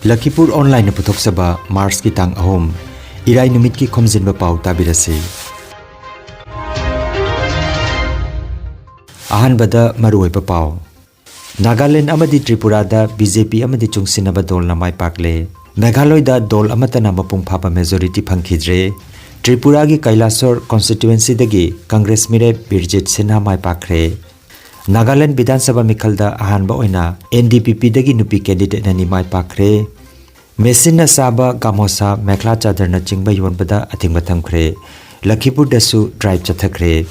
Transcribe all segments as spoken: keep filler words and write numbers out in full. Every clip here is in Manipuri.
ꯂꯈꯤꯄꯨꯔ ꯑꯣꯟꯂꯥꯏꯟꯅ ꯄꯨꯊꯣꯛꯆꯕ ꯃꯥꯔꯆꯀꯤ ꯇꯥꯡ ꯑꯍꯨꯝ, ꯏꯔꯥꯏ ꯅꯨꯃꯤꯠꯀꯤ ꯈꯣꯝꯖꯤꯟꯕ ꯄꯥꯎ ꯇꯥꯕꯤꯔꯁꯤ꯫ ꯑꯍꯥꯟꯕꯗ ꯃꯔꯨꯑꯣꯏꯕ ꯄꯥꯎ꯫ ꯅꯥꯒꯥꯂꯦꯟꯗ ꯑꯃꯗꯤ ꯇ꯭ꯔꯤꯄꯨꯔꯥꯗ ꯕꯤ ꯖꯦ ꯄꯤ ꯑꯃꯗꯤ ꯆꯨꯡꯁꯤꯟꯅꯕ ꯗꯣꯜꯅ ꯃꯥꯏ ꯄꯥꯛꯂꯦ꯫ ꯃꯦꯘꯥꯂꯣꯏꯗ ꯗꯣꯜ ꯑꯃꯠꯇꯅ ꯃꯄꯨꯡ ꯐꯥꯕ ꯃꯦꯖꯣꯔꯤꯇꯤ ꯐꯪꯈꯤꯗ꯭ꯔꯦ꯫ ꯇ꯭ꯔꯤꯄꯨꯔꯥꯒꯤ ꯀꯩꯂꯥꯁꯣꯔ ꯀꯣꯟꯁꯇꯤꯇ꯭ꯋꯦꯟꯁꯤꯗꯒꯤ ꯀꯪꯒ꯭ꯔꯦꯁ ꯃꯤꯔꯦꯞ ꯕꯤꯔꯖꯤꯠ ꯁꯤꯟꯍꯥ ꯃꯥꯏ ꯄꯥꯛꯈ꯭ꯔꯦ꯫ ꯅꯥꯒꯥꯂꯦꯟꯗ ꯕꯤꯙꯥꯟ ꯁꯚꯥ ꯃꯤꯈꯜꯗ ꯑꯍꯥꯟꯕ ꯑꯣꯏꯅ ꯑꯦꯟ ꯗꯤ ꯄꯤ ꯄꯤꯗꯒꯤ ꯅꯨꯄꯤ ꯀꯦꯟꯗꯤꯗꯦꯠ ꯑꯅꯤ ꯃꯥꯏ ꯄꯥꯛꯈ꯭ꯔꯦ꯫ ꯃꯦꯆꯤꯟꯅ ꯆꯥꯕ ꯒꯥꯃꯣꯁꯥ, ꯃꯦꯈ꯭ꯂꯥ ꯆꯥꯗꯔꯅꯆꯤꯡꯕ ꯌꯣꯟꯕꯗ ꯑꯊꯤꯡꯕ ꯊꯝꯈ꯭ꯔꯦ꯫ ꯂꯈꯤꯄꯨꯔꯗꯁꯨ ꯗ꯭ꯔꯥꯏꯚ ꯆꯠꯊꯈ꯭ꯔꯦ꯫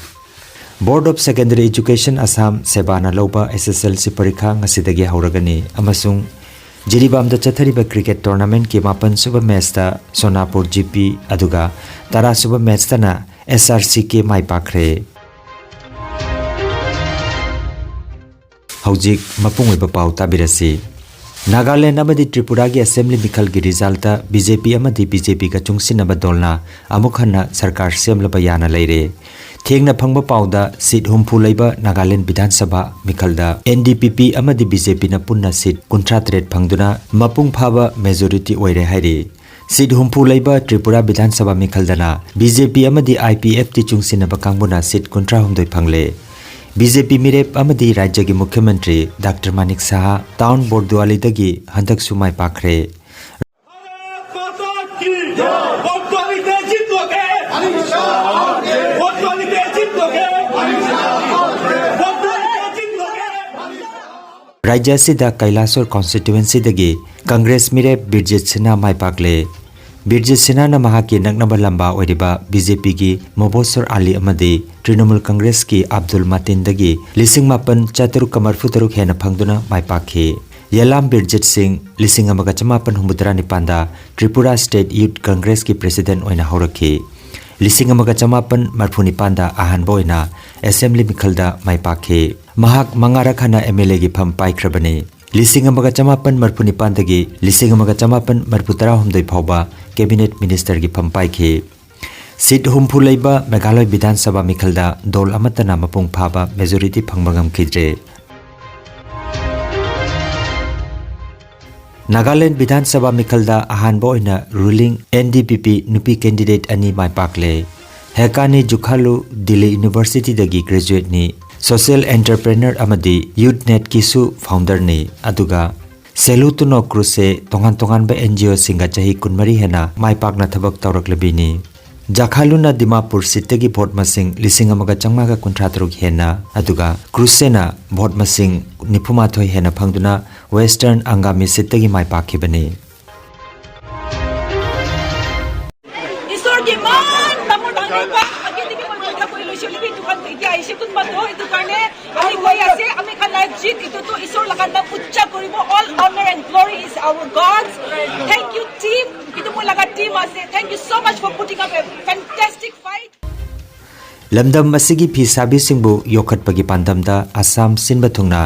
Board of Secondary Education Assam, ꯁꯦꯕꯥꯅ ꯂꯧꯕ ꯑꯦꯁ ꯑꯦꯁ ꯑꯦꯜ ꯁꯤ ꯄꯔꯤꯈꯥ ꯉꯁꯤꯗꯒꯤ ꯍꯧꯔꯒꯅꯤ ꯑꯃꯁꯨꯡ ꯖꯤꯔꯤꯕꯥꯝꯗ ꯆꯠꯊꯔꯤꯕ ꯀ꯭ꯔꯤꯀꯦꯠ ꯇꯣꯔꯅꯥꯃꯦꯟꯠꯀꯤ ꯃꯥꯄꯟ ꯁꯨꯕ ꯃꯦꯆꯇ ꯁꯣꯅꯥꯄꯨꯔ ꯖꯤ ꯄꯤ ꯑꯗꯨꯒ ꯇꯔꯥ ꯁꯨꯕ ꯃꯦꯆꯇꯅ ꯑꯦꯁ ꯑꯥꯔ ꯁꯤ ꯀꯦ ꯃꯥꯏ ꯄꯥꯛꯈ꯭ꯔꯦ꯫ ꯍꯧꯖꯤꯛ ꯃꯄꯨꯡ ꯑꯣꯏꯕ ꯄꯥꯎ ꯇꯥꯕꯤꯔꯁꯤ꯫ ꯅꯥꯒꯥꯂꯦꯟꯗ ꯑꯃꯗꯤ ꯇ꯭ꯔꯤꯄꯨꯔꯥꯒꯤ ꯑꯦꯁꯦꯝꯕ꯭ꯂꯤ ꯃꯤꯈꯜꯒꯤ ꯔꯤꯖꯜꯇ ꯕꯤ ꯖꯦ ꯄꯤ ꯑꯃꯗꯤ ꯕꯤ ꯖꯦ ꯄꯤꯒ ꯆꯨꯡꯁꯤꯟꯅꯕ ꯗꯣꯜꯅ ꯑꯃꯨꯛ ꯍꯟꯅ ꯁꯔꯀꯥꯔ ꯁꯦꯝꯂꯕ ꯌꯥꯅ ꯂꯩꯔꯦ꯫ ꯊꯦꯡꯅ ꯐꯪꯕ ꯄꯥꯎꯗ ꯁꯤꯠ ꯍꯨꯝꯐꯨ ꯂꯩꯕ ꯅꯥꯒꯥꯂꯦꯟꯗ ꯕꯤꯙꯥꯟ ꯁꯚꯥ ꯃꯤꯈꯜꯗ ꯑꯦꯟ ꯗꯤ ꯄꯤ ꯄꯤ ꯑꯃꯗꯤ ꯕꯤ ꯖꯦ ꯄꯤꯅ ꯄꯨꯟꯅ ꯁꯤꯠ ꯀꯨꯟꯊ꯭ꯔꯥ ꯇꯔꯦꯠ ꯐꯪꯗꯨꯅ ꯃꯄꯨꯡ ꯐꯥꯕ ꯃꯦꯖꯣꯔꯤꯇꯤ ꯑꯣꯏꯔꯦ ꯍꯥꯏꯔꯤ꯫ ꯁꯤꯠ ꯍꯨꯝꯐꯨ ꯂꯩꯕ ꯇ꯭ꯔꯤꯄꯨꯔꯥ ꯕꯤꯙꯥꯟ ꯁꯚꯥ ꯃꯤꯈꯜꯗꯅ ꯕꯤ ꯖꯦ ꯄꯤ ꯑꯃꯗꯤ ꯑꯥꯏ ꯄꯤ ꯑꯦꯐ ꯇꯤ ꯆꯨꯡꯁꯤꯟꯅꯕ ꯀꯥꯡꯕꯨꯅ ꯁꯤꯠ ꯀꯨꯟꯊ꯭ꯔꯥ ꯍꯨꯝꯗꯣꯏ ꯐꯪꯂꯦ꯫ ꯕꯤ ꯖꯦ ꯄꯤ ꯃꯤꯔꯦꯞ ꯑꯃꯗꯤ ꯔꯥꯖ꯭ꯌꯒꯤ ꯃꯨꯈ꯭ꯌ ꯃꯟꯇ꯭ꯔꯤ ꯗꯥꯛꯇꯔ ꯃꯥꯅꯤꯛ ꯁꯍꯥ ꯇꯥꯎꯟ ꯕꯣꯔꯗꯨꯋꯥꯂꯤꯗꯒꯤ ꯍꯟꯗꯛꯁꯨ ꯃꯥꯏ ꯄꯥꯛꯈ꯭ꯔꯦ꯫ भारत माता की जय। कोतवाली तेज जीत लोगे। कोतवाली तेज जीत लोगे। कोतवाली तेज जीत लोगे। ꯔꯥꯖ꯭ꯌ ꯑꯁꯤꯗ ꯀꯩꯂꯥꯁꯣꯔ ꯀꯣꯟꯁꯇꯤꯇ꯭ꯋꯦꯟꯁꯤꯗꯒꯤ ꯀꯪꯒ꯭ꯔꯦꯁ ꯃꯤꯔꯦꯞ ꯕꯤꯔꯖꯤꯠ ꯁꯤꯟꯍꯥ ꯃꯥꯏ ꯄꯥꯛꯂꯦ꯫ ꯕꯤꯔꯖꯤꯠ ꯁꯤꯟꯍꯥꯅ ꯃꯍꯥꯛꯀꯤ ꯅꯛꯅꯕ ꯂꯝꯕꯥ ꯑꯣꯏꯔꯤꯕ ꯕꯤ ꯖꯦ ꯄꯤꯒꯤ ꯃꯣꯕꯣꯁꯔ ꯑꯂꯤ ꯑꯃꯗꯤ ꯇ꯭ꯔꯤꯅꯃꯨꯜ ꯀꯪꯒ꯭ꯔꯦꯁꯀꯤ ꯑꯕꯗꯨꯜ ꯃꯥꯇꯤꯟꯗꯒꯤ ꯂꯤꯁꯤꯡ ꯃꯥꯄꯟ ꯆꯥꯇꯔꯨꯛꯀ ꯃꯔꯤꯐꯨ ꯇꯔꯨꯛ ꯍꯦꯟꯅ ꯐꯪꯗꯨꯅ ꯃꯥꯏ ꯄꯥꯛꯈꯤ꯫ ꯌꯦꯂꯥꯝ ꯕꯤꯔꯖꯤꯠ ꯁꯤꯡ ꯂꯤꯁꯤꯡ ꯑꯃꯒ ꯆꯃꯥꯄꯟ ꯍꯨꯝꯐꯨꯇꯔꯥ ꯅꯤꯄꯥꯟꯗ ꯇ꯭ꯔꯤꯄꯨꯔꯥ ꯁ꯭ꯇꯦꯠ ꯌꯨꯊ ꯀꯪꯒ꯭ꯔꯦꯁꯀꯤ ꯄ꯭ꯔꯦꯁꯤꯗꯦꯟꯠ ꯑꯣꯏꯅ ꯍꯧꯔꯛꯈꯤ꯫ ꯂꯤꯁꯤꯡ ꯑꯃꯒ ꯆꯃꯥꯄꯟ ꯃꯔꯤꯐꯨ ꯅꯤꯄꯥꯟꯗ ꯑꯍꯥꯟꯕ ꯑꯣꯏꯅ ꯑꯦꯁꯦꯝꯕ꯭ꯂꯤ ꯃꯤꯈꯜꯗ ꯃꯥꯏ ꯄꯥꯛꯈꯤ꯫ ꯃꯍꯥꯛ ꯃꯉꯥꯔꯛ ꯍꯟꯅ ꯑꯦꯝ ꯑꯦꯜ ꯑꯦꯒꯤ ꯐꯝ ꯄꯥꯏꯈ꯭ꯔꯕꯅꯤ꯫ ꯂꯤꯁꯤꯡ ꯑꯃꯒ ꯆꯃꯥꯄꯟ ꯃꯔꯤꯐꯨ ꯅꯤꯄꯥꯟꯗꯒꯤ ꯂꯤꯁꯤꯡ ꯑꯃꯒ ꯆꯃꯥꯄꯟ ꯃꯔꯤꯐꯨ ꯇꯔꯥꯍꯨꯝꯗꯣꯏ ꯐꯥꯎꯕ ꯀꯦꯕꯤꯅꯦꯠ ꯃꯤꯅꯤꯁꯇꯔꯒꯤ ꯐꯝ ꯄꯥꯏꯈꯤ꯫ ꯁꯤꯠ ꯍꯨꯝꯐꯨ ꯂꯩꯕ ꯃꯦꯘꯥꯂꯣꯏ ꯕꯤꯙꯥꯟ ꯁꯚꯥ ꯃꯤꯈꯜꯗ ꯗꯣꯜ ꯑꯃꯠꯇꯅ ꯃꯄꯨꯡ ꯐꯥꯕ ꯃꯦꯖꯣꯔꯤꯇꯤ ꯐꯪꯕ ꯉꯝꯈꯤꯗ꯭ꯔꯦ꯫ ꯅꯥꯒꯥꯂꯦꯟ ꯕꯤꯙꯥꯟ ꯁꯚꯥ ꯃꯤꯈꯜꯗ ꯑꯍꯥꯟꯕ ꯑꯣꯏꯅ ꯔꯨꯂꯤꯡ ꯑꯦꯟ ꯗꯤ ꯄꯤ ꯄꯤ ꯅꯨꯄꯤ ꯀꯦꯟꯗꯤꯗꯦꯠ ꯑꯅꯤ ꯃꯥꯏ ꯄꯥꯛꯂꯦ꯫ ꯍꯦꯀꯥꯅꯤ ꯖꯨꯈꯥꯂꯨ ꯗꯤꯜꯂꯤ ꯌꯨꯅꯤꯚꯔꯁꯤꯇꯤꯗꯒꯤ ꯒ꯭ꯔꯦꯖꯨꯋꯦꯠꯅꯤ꯫ ꯁꯣꯁꯤꯌꯦꯜ ꯑꯦꯟꯇꯔꯄ꯭ꯔꯦꯅꯔ ꯑꯃꯗꯤ ꯌꯨꯠ ꯅꯦꯠꯀꯤꯁꯨ ꯐꯥꯎꯟꯗꯔꯅꯤ꯫ ꯑꯗꯨꯒ ꯁꯦꯂꯨ ꯇꯨꯅꯣ ꯀ꯭ꯔꯨꯁꯦ ꯇꯣꯉꯥꯟ ꯇꯣꯉꯥꯟꯕ ꯑꯦꯟ ꯖꯤ ꯑꯣꯁꯤꯡꯒ ꯆꯍꯤ ꯀꯨꯟꯃꯔꯤ ꯍꯦꯟꯅ ꯃꯥꯏ ꯄꯥꯛꯅ ꯊꯕꯛ ꯇꯧꯔꯛꯂꯕꯤꯅꯤ꯫ ꯖꯥꯈꯥꯂꯨꯅ ꯗꯤꯃꯥꯄꯨꯔ ꯁꯤꯠꯇꯒꯤ ꯚꯣꯠ ꯃꯁꯤꯡ ꯂꯤꯁꯤꯡ ꯑꯃꯒ ꯆꯥꯝꯃꯉꯥꯒ ꯀꯨꯟꯊ꯭ꯔꯥ ꯇꯔꯨꯛ ꯍꯦꯟꯅ, ꯑꯗꯨꯒ ꯀ꯭ꯔꯨꯁꯦꯅ ꯚꯣꯠ ꯃꯁꯤꯡ ꯅꯤꯐꯨꯃꯥꯊꯣꯏ ꯍꯦꯟꯅ ꯐꯪꯗꯨꯅ ꯋꯦꯁꯇꯔꯟ ꯑꯪꯒꯥꯃꯤ ꯁꯤꯠꯇꯒꯤ ꯃꯥꯏ ꯄꯥꯛꯈꯤꯕꯅꯤ꯫ ঈশ্বৰৰ কিমান ডাঙৰ ডাঙৰ কাম আগেদিকে মই ৰক্ষা কৰি লৈছো, কিন্তু এইটো কাম এতিয়া আহিছে কোনোবাতো, এইটো কাৰণে আমি কৈ আছে, আমি খান লাইফ জিত, এইটোতো ঈশ্বৰৰ লগা নাম উচ্চা কৰিব। All honor and glory is our God's. Thank you, team. কিন্তু মোৰ লগা টিম আছে। Thank you so much for putting up a fantastic fight. ꯂꯝꯗꯝ ꯑꯁꯤꯒꯤ ꯐꯤ ꯁꯥꯕꯤꯁꯤꯡꯕꯨ ꯌꯣꯛꯈꯠꯄꯒꯤ ꯄꯥꯟꯗꯝꯗ ꯑꯁꯥꯝ ꯁꯤꯟꯕ ꯊꯨꯡꯅ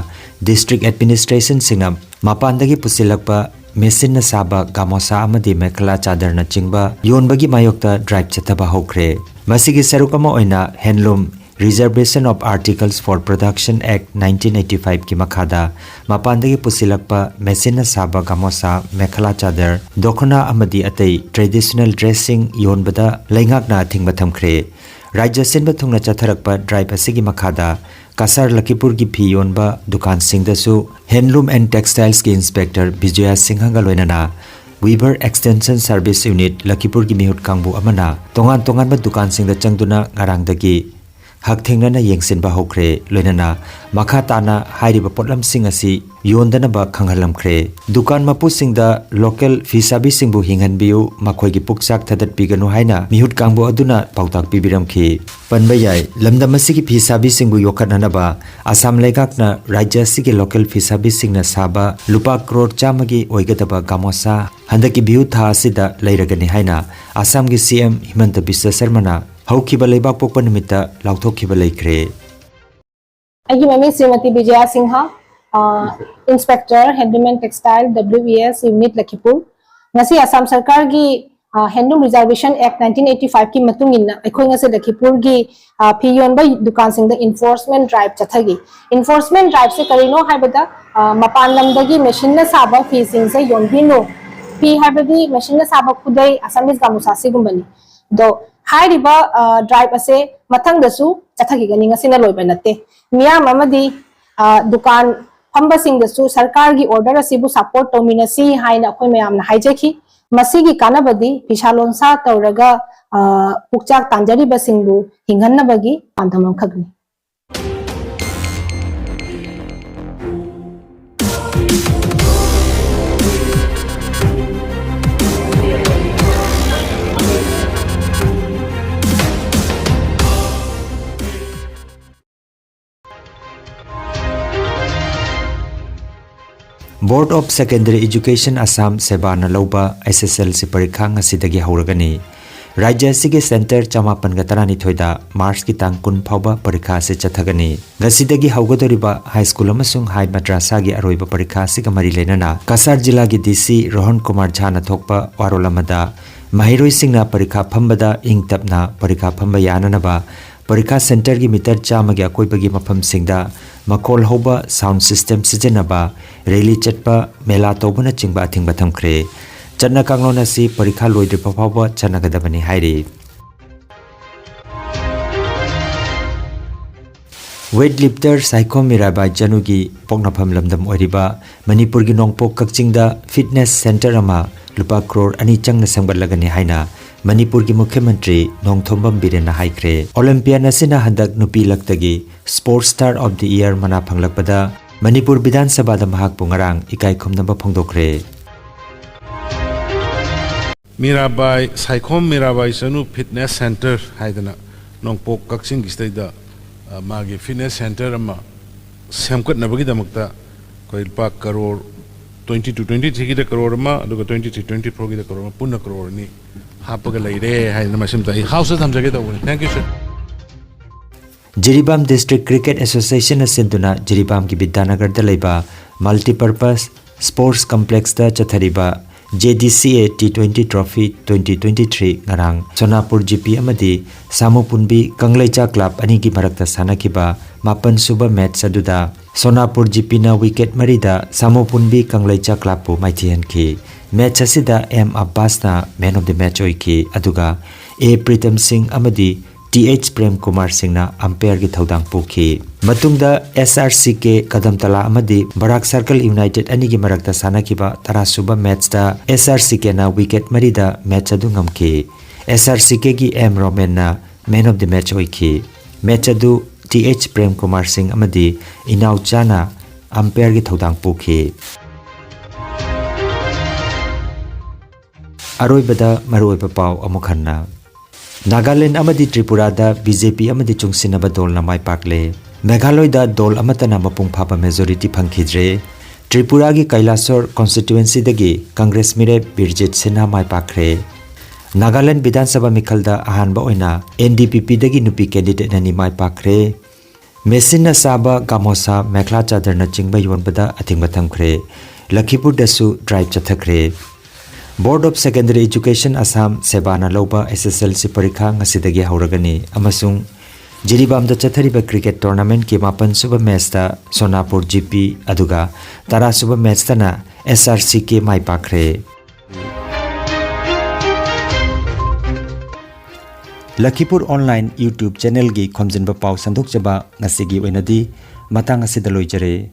ꯗꯤꯁꯇ꯭ꯔꯤꯛ ꯑꯦꯗꯃꯤꯅꯤꯁꯇ꯭ꯔꯦꯁꯟꯁꯤꯡꯅ ꯃꯄꯥꯟꯗꯒꯤ ꯄꯨꯁꯤꯜꯂꯛꯄ ꯃꯦꯆꯤꯟꯅ ꯁꯥꯕ ꯒꯥꯃꯣꯁꯥ ꯑꯃꯗꯤ ꯃꯦꯈꯂꯥ ꯆꯥꯗꯔꯅꯆꯤꯡꯕ ꯌꯣꯟꯕꯒꯤ ꯃꯥꯌꯣꯛꯇ ꯗ꯭ꯔꯥꯏꯚ ꯆꯠꯊꯕ ꯍꯧꯈ꯭ꯔꯦ꯫ ꯃꯁꯤꯒꯤ ꯁꯔꯨꯛ ꯑꯃ ꯑꯣꯏꯅ ꯍꯦꯟꯂꯨꯝ Reservation of Articles for Production Act nineteen eighty five ꯀꯤ ꯃꯈꯥꯗ ꯃꯄꯥꯟꯗꯒꯤ ꯄꯨꯁꯤꯜꯂꯛꯄ ꯃꯦꯆꯤꯟꯅ ꯁꯥꯕ ꯒꯥꯃꯣꯁꯥ, ꯃꯦꯈꯂꯥ ꯆꯥꯗꯔ, ꯗꯣꯈꯅꯥ ꯑꯃꯗꯤ ꯑꯇꯩ ꯇ꯭ꯔꯦꯗꯤꯁꯅꯦꯜ ꯗ꯭ꯔꯦꯁꯁꯤꯡ ꯌꯣꯟꯕꯗ ꯂꯩꯉꯥꯛꯅ ꯑꯊꯤꯡꯕ ꯊꯝꯈ꯭ꯔꯦ꯫ ꯔꯥꯖ꯭ꯌ ꯁꯤꯟꯕ ꯊꯨꯡꯅ ꯆꯠꯊꯔꯛꯄ ꯗ꯭ꯔꯥꯏꯚ ꯑꯁꯤꯒꯤ ꯃꯈꯥꯗ ꯀꯁꯥꯔ ꯂꯈꯤꯄꯨꯔꯒꯤ ꯐꯤ ꯌꯣꯟꯕ ꯗꯨꯀꯥꯟꯁꯤꯡꯗꯁꯨ ꯍꯦꯟꯂꯨꯝ ꯑꯦꯟ ꯇꯦꯛꯁꯇꯥꯏꯜꯁꯀꯤ ꯏꯟꯁꯄꯦꯛꯇꯔ ꯕꯤꯖꯌꯥ ꯁꯤꯡꯍꯒ ꯂꯣꯏꯅꯅ ꯋꯤꯚꯔ ꯑꯦꯛꯁꯇꯦꯟꯁꯟ ꯁꯔꯚꯤꯁ ꯌꯨꯅꯤꯠ ꯂꯈꯤꯄꯨꯔꯒꯤ ꯃꯤꯍꯨꯠ ꯀꯥꯡꯕꯨ ꯑꯃꯅ ꯇꯣꯉꯥꯟ ꯇꯣꯉꯥꯟꯕ ꯗꯨꯀꯥꯟꯁꯤꯡꯗ ꯆꯪꯗꯨꯅ ꯉꯔꯥꯡꯗꯒꯤ ꯍꯛꯊꯦꯡꯅꯅ ꯌꯦꯡꯁꯤꯟꯕ ꯍꯧꯈ꯭ꯔꯦ꯫ ꯂꯣꯏꯅꯅ ꯃꯈꯥ ꯇꯥꯅ ꯍꯥꯏꯔꯤꯕ ꯄꯣꯠꯂꯝꯁꯤꯡ ꯑꯁꯤ ꯌꯣꯟꯗꯅꯕ ꯈꯪꯍꯜꯂꯝꯈ꯭ꯔꯦ꯫ ꯗꯨꯀꯥꯟ ꯃꯄꯨꯁꯤꯡꯗ ꯂꯣꯀꯦꯜ ꯐꯤꯁꯥꯕꯤꯁꯤꯡꯕꯨ ꯍꯤꯡꯍꯟꯕꯤꯌꯨ, ꯃꯈꯣꯏꯒꯤ ꯄꯨꯛꯆꯥꯛ ꯊꯗꯠꯄꯤꯒꯅꯨ ꯍꯥꯏꯅ ꯃꯤꯍꯨꯠ ꯀꯥꯡꯕꯨ ꯑꯗꯨꯅ ꯄꯥꯎꯇꯥꯛ ꯄꯤꯕꯤꯔꯝꯈꯤ꯫ ꯄꯟꯕ ꯌꯥꯏ, ꯂꯝꯗꯝ ꯑꯁꯤꯒꯤ ꯐꯤꯁꯥꯕꯤꯁꯤꯡꯕꯨ ꯌꯣꯛꯈꯠꯅꯅꯕ ꯑꯁꯥꯝ ꯂꯩꯉꯥꯛꯅ ꯔꯥꯖ꯭ꯌ ꯑꯁꯤꯒꯤ ꯂꯣꯀꯦꯜ ꯐꯤꯁꯥꯕꯤꯁꯤꯡꯅ ꯁꯥꯕ ꯂꯨꯄꯥ ꯀ꯭ꯔꯣꯔ ꯆꯥꯝꯃꯒꯤ ꯑꯣꯏꯒꯗꯕ ꯒꯥꯃꯣꯁꯥ ꯍꯟꯗꯛꯀꯤ ꯕꯤꯍꯨ ꯊꯥ ꯑꯁꯤꯗ ꯂꯩꯔꯒꯅꯤ ꯍꯥꯏꯅ ꯑꯁꯥꯝꯒꯤ ꯁꯤ ꯑꯦꯝ ꯍꯤꯃꯟꯇ ꯕꯤꯁ꯭ꯋ ꯁꯔꯃꯅ ꯍꯧꯈꯤꯕ ꯂꯩꯕꯥꯛꯄꯣꯛꯄ ꯅꯨꯃꯤꯠꯇ ꯂꯥꯎꯊꯣꯛꯈꯤꯕ ꯂꯩꯈ꯭ꯔꯦ꯫ ꯑꯩꯒꯤ ꯃꯃꯤꯡ Shrimati Bijaya Singha, inspector, handloom and textile, W E S, unit ꯂꯈꯤꯄꯨꯔ꯫ ꯉꯁꯤ ꯑꯁꯥꯝ ꯁꯔꯀꯥꯔꯒꯤ Handloom Reservation Act nineteen eighty five ꯀꯤ ꯃꯇꯨꯡ ꯏꯟꯅ ꯑꯩꯈꯣꯏ ꯉꯁꯤꯗ ꯈꯤꯄꯨꯔꯒꯤ, ꯑ, ꯐꯤ ꯌꯣꯟꯕ ꯗꯨꯀꯥꯟꯁꯤꯡꯗ enforcement drive ꯆꯠꯊꯈꯤ꯫ Enforcement drive ꯁꯦ ꯀꯔꯤꯅꯣ ꯍꯥꯏꯕꯗ, ꯑ, ꯃꯄꯥꯟ ꯂꯝꯗꯒꯤ ꯃꯦꯆꯤꯟꯅ ꯁꯥꯕ ꯐꯤꯁꯤꯡꯁꯦ ꯌꯣꯟꯕꯤꯅꯨ꯫ ꯐꯤ ꯍꯥꯏꯕꯗꯤ ꯃꯦꯆꯤꯟꯅ ꯁꯥꯕ ꯈꯨꯗꯩ, Assamese ꯒꯥꯃꯨꯁꯥ ꯁꯤꯒꯨꯝꯕꯅꯤ꯫ ꯑꯗꯣ ꯍꯥꯏꯔꯤꯕ, ꯑ, drive ꯑꯁꯦ ꯃꯊꯪꯗꯁꯨ ꯆꯠꯊꯈꯤꯒꯅꯤ, ꯉꯁꯤꯅ ꯂꯣꯏꯕ ꯅꯠꯇꯦ꯫ ꯃꯤꯌꯥꯝ ꯑꯃꯗꯤ, ꯑ, ꯗꯨꯀꯥꯟ ꯐꯝꯕꯁꯤꯡꯗꯁꯨ ꯁꯔꯀꯥꯔꯒꯤ order ꯑꯁꯤꯕꯨ support ꯇꯧꯃꯤꯟꯅꯁꯤ ꯍꯥꯏꯅ ꯑꯩꯈꯣꯏ ꯃꯌꯥꯝꯅ ꯍꯥꯏꯖꯈꯤ꯫ ꯃꯁꯤꯒꯤ ꯀꯥꯟꯅꯕꯗꯤ ꯐꯤꯁꯥ ꯂꯣꯟꯁꯥ ꯇꯧꯔꯒ, ꯑ, ꯄꯨꯛꯆꯥꯛ ꯇꯥꯟꯖꯔꯤꯕꯁꯤꯡꯕꯨ ꯍꯤꯡꯍꯟꯅꯕꯒꯤ ꯄꯥꯟꯗꯝ ꯑꯃꯈꯛꯅꯤ꯫ Board of Secondary Education Assam, ꯁꯦꯕꯥꯅ ꯂꯧꯕ S S L C ꯄꯔꯤꯈꯥ ꯉꯁꯤꯗꯒꯤ ꯍꯧꯔꯒꯅꯤ꯫ ꯔꯥꯖ꯭ꯌ ꯑꯁꯤꯒꯤ center ꯆꯃꯥꯄꯟꯒ ꯇꯔꯥꯅꯤꯊꯣꯏꯗ March ꯀꯤ ꯇꯥꯡ ꯀꯨꯟ ꯐꯥꯎꯕ ꯄꯔꯤꯈꯥ ꯑꯁꯤ ꯆꯠꯊꯒꯅꯤ꯫ ꯉꯁꯤꯗꯒꯤ ꯍꯧꯒꯗꯧꯔꯤꯕ high school ꯑꯃꯁꯨꯡ high madrasa ꯒꯤ ꯑꯔꯣꯏꯕ ꯄꯔꯤꯈꯥ ꯑꯁꯤꯒ ꯃꯔꯤ ꯂꯩꯅꯅ ꯀꯁꯥꯔ ꯖꯤꯂꯥꯒꯤ D C ꯔꯣꯍꯟ ꯀꯨꯃꯥꯔ ꯖꯥꯅ ꯊꯣꯛꯄ ꯋꯥꯔꯣꯜ ꯑꯃꯗ, ꯃꯍꯩꯔꯣꯏꯁꯤꯡꯅ ꯄꯔꯤꯈꯥ ꯐꯝꯕꯗ ꯏꯪ ꯇꯞꯅ ꯄꯔꯤꯈꯥ ꯐꯝꯕ ꯌꯥꯅꯅꯕ ꯄꯔꯤꯈꯥ centre ꯒꯤ meter ꯆꯥꯝꯃꯒꯤ ꯑꯀꯣꯏꯕꯒꯤ ꯃꯐꯝꯁꯤꯡꯗ ꯃꯈꯣꯜ ꯍꯧꯕ sound system ꯁꯤꯖꯤꯟꯅꯕ, rally ꯆꯠꯄ, ꯃꯦꯂꯥ ꯇꯧꯕꯅꯆꯤꯡꯕ ꯑꯊꯤꯡꯕ ꯊꯝꯈ꯭ꯔꯦ꯫ ꯆꯠꯅ ꯀꯥꯡꯂꯣꯟ ꯑꯁꯤ ꯄꯔꯤꯈꯥ ꯂꯣꯏꯗ꯭ꯔꯤꯕ ꯐꯥꯎꯕ ꯆꯠꯅꯒꯗꯕꯅꯤ ꯍꯥꯏꯔꯤ꯫ Weight lifter ꯁꯥꯏꯈꯣꯝ ꯃꯤꯔꯥꯕꯥꯏ ꯆꯅꯨꯒꯤ ꯄꯣꯛꯅꯐꯝ ꯂꯝꯗꯝ ꯑꯣꯏꯔꯤꯕ ꯃꯅꯤꯄꯨꯔꯒꯤ ꯅꯣꯡꯄꯣꯛ ꯀꯛꯆꯤꯡꯗ fitness centre ꯑꯃ ꯂꯨꯄꯥ ꯀ꯭ꯔꯣꯔ ꯑꯅꯤ ꯆꯪꯅ ꯁꯦꯝꯒꯠꯂꯒꯅꯤ ꯍꯥꯏꯅ ꯃꯅꯤꯄꯨꯔꯒꯤ ꯃꯨꯈ꯭ꯌ ꯃꯟꯇ꯭ꯔꯤ ꯅꯣꯡꯊꯣꯝꯕꯝ ꯕꯤꯔꯦꯟꯅ ꯍꯥꯏꯈ꯭ꯔꯦ꯫ Olympian ꯑꯁꯤꯅ ꯍꯟꯗꯛ ꯅꯨꯄꯤ ꯂꯛꯇꯒꯤ Sports Star of the Year ꯃꯅꯥ ꯐꯪꯂꯛꯄꯗ ꯃꯅꯤꯄꯨꯔ ꯕꯤꯙꯥꯟ ꯁꯚꯥꯗ ꯃꯍꯥꯛꯄꯨ ꯉꯔꯥꯡ ꯏꯀꯥꯏ ꯈꯨꯝꯅꯕ ꯐꯣꯡꯗꯣꯛꯈ꯭ꯔꯦ꯫ ꯃꯤꯔꯥꯕꯥꯏ, ꯁꯥꯏꯈꯣꯝ ꯃꯤꯔꯥꯕꯥꯏ ꯆꯅꯨ fitness centre ꯍꯥꯏꯗꯅ ꯅꯣꯡꯄꯣꯛ ꯀꯛꯆꯤꯡꯒꯤ ꯁꯤꯗꯩꯗ, ꯑ, ꯃꯥꯒꯤ fitness centre ꯑꯃ ꯁꯦꯝꯒꯠꯅꯕꯒꯤꯗꯃꯛꯇ ꯑꯩꯈꯣꯏ ꯂꯨꯄꯥ crore twenty two twenty three ꯒꯤꯗ crore ꯑꯃ, ꯑꯗꯨꯒ twenty three twenty four ꯒꯤꯗ crore ꯑꯃ, ꯄꯨꯟꯅ ꯀꯔꯣꯔ ꯑꯅꯤ ꯍꯥꯞꯄꯒ ꯂꯩꯔꯦ ꯍꯥꯏꯗꯅ ꯃꯁꯤꯃꯇ ꯑꯩ House ꯇ ꯊꯝꯖꯒꯦ ꯇꯧꯕꯅꯤ꯫ Thank you, sir. Jiribam District Cricket Association ꯅ ꯁꯤꯟꯗꯨꯅ ꯖꯤꯔꯤꯕꯥꯝꯒꯤ ꯕꯤꯗ꯭ꯌꯥꯅꯒꯔꯗ ꯂꯩꯕ Multipurpose Sports Complex ꯇ ꯆꯠꯊꯔꯤꯕ JDCA T twenty Trophy twenty twenty-three ꯉꯔꯥꯡ ꯁꯣꯅꯥꯄꯨꯔ GP ꯑꯃꯗꯤ ꯁꯥꯃꯨꯄꯨꯟꯕꯤ ꯀꯪꯂꯩꯆꯥ club ꯑꯅꯤꯒꯤ ꯃꯔꯛꯇ ꯁꯥꯟꯅꯈꯤꯕ ꯃꯥꯄꯟ ꯁꯨꯕ match ꯑꯗꯨꯗ ꯁꯣꯅꯥꯄꯨꯔ GPꯅ wicket ꯃꯔꯤꯗ ꯁꯥꯃꯨꯄꯨꯟꯕꯤ ꯀꯪꯂꯩꯆꯥ clubꯄꯨ ꯃꯥꯏꯊꯤꯍꯟꯈꯤ꯫ Match ꯑꯁꯤꯗ M ꯑꯕꯥꯁꯅ man of the match ꯑꯣꯏꯈꯤ, ꯑꯗꯨꯒ A ꯄ꯭ꯔꯤꯇꯝ ꯁꯤꯡ ꯑꯃꯗꯤ T H ꯄ꯭ꯔꯦꯝ ꯀꯨꯃꯥꯔ ꯁꯤꯡꯅ umpireꯒꯤ ꯊꯧꯗꯥꯡ ꯄꯨꯈꯤ꯫ ꯃꯇꯨꯡꯗ SRCK ꯀꯗꯝꯇꯂꯥ ꯑꯃꯗꯤ ꯕꯔꯥꯛ Circle United ꯑꯅꯤꯒꯤ ꯃꯔꯛꯇ ꯁꯥꯟꯅꯈꯤꯕ ꯇꯔꯥ ꯁꯨꯕ matchꯇ SRCKꯅ wicket ꯃꯔꯤꯗ match ꯑꯗꯨ ꯉꯝꯈꯤ꯫ SRCKꯒꯤ M ꯔꯣꯃꯦꯟꯅ man of the match ꯑꯣꯏꯈꯤ꯫ Match ꯑꯗꯨ T H ꯄ꯭ꯔꯦꯝ ꯀꯨꯃꯥꯔ ꯁꯤꯡ ꯑꯃꯗꯤ ꯏꯅꯥꯎꯆꯥꯅ umpireꯒꯤ ꯊꯧꯗꯥꯡ ꯄꯨꯈꯤ꯫ ꯑꯔꯣꯏꯕꯗ ꯃꯔꯨꯑꯣꯏꯕ ꯄꯥꯎ ꯑꯃꯨꯛ ꯍꯟꯅ꯫ ꯅꯥꯒꯥꯂꯦꯟ ꯑꯃꯗꯤ ꯇ꯭ꯔꯤꯄꯨꯔꯥꯗ BJP ꯑꯃꯗꯤ ꯆꯨꯡꯁꯤꯟꯅꯕ ꯗꯣꯜꯅ ꯃꯥꯏ ꯄꯥꯛꯂꯦ꯫ ꯃꯦꯘꯥꯂꯣꯏꯗ ꯗꯣꯜ ꯑꯃꯠꯇꯅ ꯃꯄꯨꯡ ꯐꯥꯕ majority ꯐꯪꯈꯤꯗ꯭ꯔꯦ꯫ ꯇ꯭ꯔꯤꯄꯨꯔꯥꯒꯤ ꯀꯩꯂꯥꯁꯣꯔ constituencyꯗꯒꯤ Congress ꯃꯤꯔꯦꯞ ꯕꯤꯔꯖꯤꯠ ꯁꯤꯟꯍꯥ ꯃꯥꯏ ꯄꯥꯛꯈ꯭ꯔꯦ꯫ ꯅꯥꯒꯥꯂꯦꯟ ꯕꯤꯙꯥꯟ ꯁꯚꯥ ꯃꯤꯈꯜꯗ ꯑꯍꯥꯟꯕ ꯑꯣꯏꯅ NDPPꯗꯒꯤ ꯅꯨꯄꯤ candidate ꯑꯅꯤ ꯃꯥꯏ ꯄꯥꯛꯈ꯭ꯔꯦ꯫ ꯃꯦꯆꯤꯟꯅ ꯆꯥꯕ ꯒꯥꯃꯣꯁꯥ, ꯃꯦꯈ꯭ꯂꯥ ꯆꯥꯗꯔꯅꯆꯤꯡꯕ ꯌꯣꯟꯕꯗ ꯑꯊꯤꯡꯕ ꯊꯝꯈ꯭ꯔꯦ꯫ ꯂꯈꯤꯄꯨꯔꯗꯁꯨ drive ꯆꯠꯊꯈ꯭ꯔꯦ꯫ Board of Secondary Education Assam, ꯁꯦꯕꯥꯅ ꯂꯧꯕ SSLC ꯄꯔꯤꯈꯥ ꯉꯁꯤꯗꯒꯤ ꯍꯧꯔꯒꯅꯤ ꯑꯃꯁꯨꯡ ꯖꯤꯔꯤꯕꯥꯝꯗ ꯆꯠꯊꯔꯤꯕ cricket tournamentꯀꯤ ꯃꯥꯄꯟ ꯁꯨꯕ matchꯇ ꯁꯣꯅꯥꯄꯨꯔ GP, ꯑꯗꯨꯒ ꯇꯔꯥ ꯁꯨꯕ matchꯇꯅ SRCK ꯃꯥꯏ ꯄꯥꯛꯈ꯭ꯔꯦ꯫ ꯂꯈꯤꯄꯨꯔ online YouTube channelꯒꯤ ꯈꯣꯝꯖꯤꯟꯕ ꯄꯥꯎ ꯁꯟꯗꯣꯛꯆꯕ ꯉꯁꯤꯒꯤ ꯑꯣꯏꯅꯗꯤ ꯃꯇꯥꯡ ꯑꯁꯤꯗ ꯂꯣꯏꯖꯔꯦ꯫